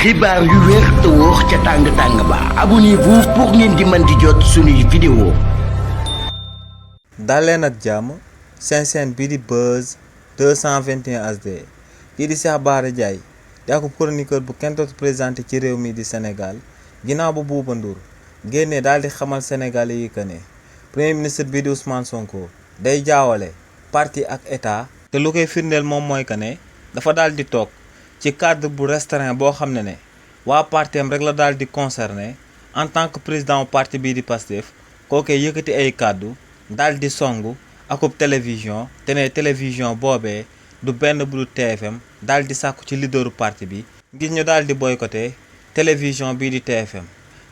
xibaar yu wér te wóor ca tàng-tàng ba abonnez-vous pour ngeen di mën di jot suñuy vidéo. daleen ak jàmm seen chaîne bii di Buzz 221 HD kii di Cheikh Bara Ndiaye di ak chroniqueur bu kenn dootu présenté ci réew mi di Sénégal ginnaaw ba Bouba Ndour génnee daal di xamal Sénégalais yi que ne premier ministre bii di Ousmane Sonko day jaawale parti ak état te lu koy firndeel moom mooy que ne dafa daal di toog ci cadre bu restreint boo xam ne waa partem rek la daal di concerné en tant que président parti bii di Pastef kookee yëkkati ay kàddu daal di songu akub télévision te ne télévision boobee du benn bu du TFM daal di sàkku ci leaderu parti bi ngir ñu daal di boycotté télévision bii di TFM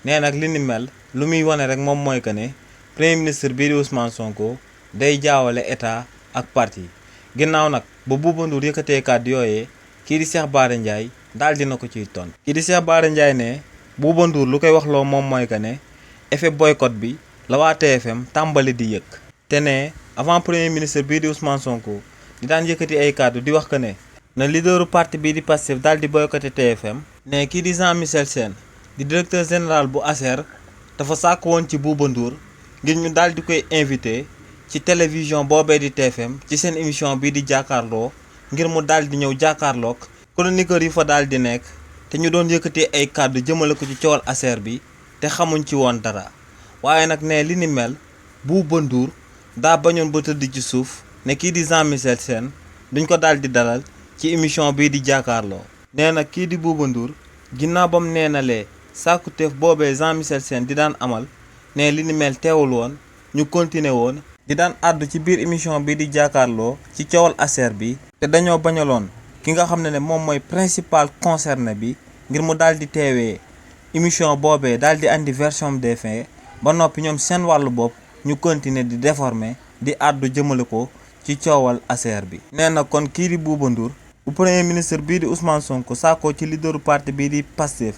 nee nag li ni mel lu muy wane rek moom mooy que ne premier ministre bii di Ousmane Sonko day jaawale état ak parti ginnaaw nag ba Bouba Ndour yëkkatee kàddu yooyee kii di Cheikh Bara Ndiaye daal dina ko ciy ton kii di Cheikh Bara Ndiaye ne Bouba Ndour lu koy wax loo moom mooy que ne effet boycott bi la waa TFM tàmbali di yëg te ne avant premier ministre bii di Ousmane Sonko di daan yëkkati ay kàddu di wax que ne na leaderu parti bii di Pastef daal di boycotté TFM ne kii di Jean Michel Sène di directeur général bu ASER dafa sàkk woon ci Bouba Ndour ngir ñu daal di koy invité ci télévision boobee di TFM ci seen émission bii di jàkkaarloo ngir mu daal di ñëw jàkkaarloog chroniqueur yi fa daal di nekk te ñu doon yëkkatee ay kàddu jëmale ko ci coowal ASER bi te xamuñ ci woon dara waaye nag ne li ni mel Bouba Ndour daa bañoon ba tëdd ci suuf ne kii di Jean Michel Sène duñ ko daal di dalal ci émission bii di jàkkaarloo nee na kii di Bouba Ndour ginnaaw bam neenalee sàkku teef boobee Jean Michel Sène di daan amal ne li ni mel teewul woon ñu continuer woon di daan àddu ci biir émission bii di jàkkaarloo ci coowal ASER bi te dañoo bañaloon ki nga xam ne moom mooy principal concerné bi ngir mu daal di teewee émission boobee daal di andi version des faits ba noppi ñoom seen wàllu bopp ñu continuer di déformer di àddu jëmale ko ci coowal ASER bi. nee na kon kii di Bouba Ndour bu premier ministre bii di Ousmane Sonko saakoo ci leaderu parti bii di Pastef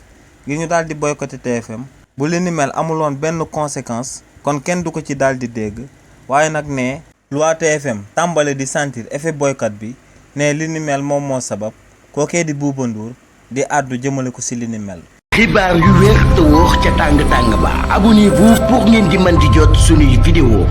ngir ñu daal di boycotté TFM bu li ni mel amuloon benn conséquence kon kenn du ko ci daal di dégg waaye nag ne lu waa TFM tàmbale di sentir effet boycott bi ne li ni mel moom moo sabab kookee di Bouba Ndour di àddu jëmale ko ci li ni mel. xibaar yu wér te wóor ca tàng-tàng ba abonnez-vous pour ngeen di mën di jot suñuy vidéo.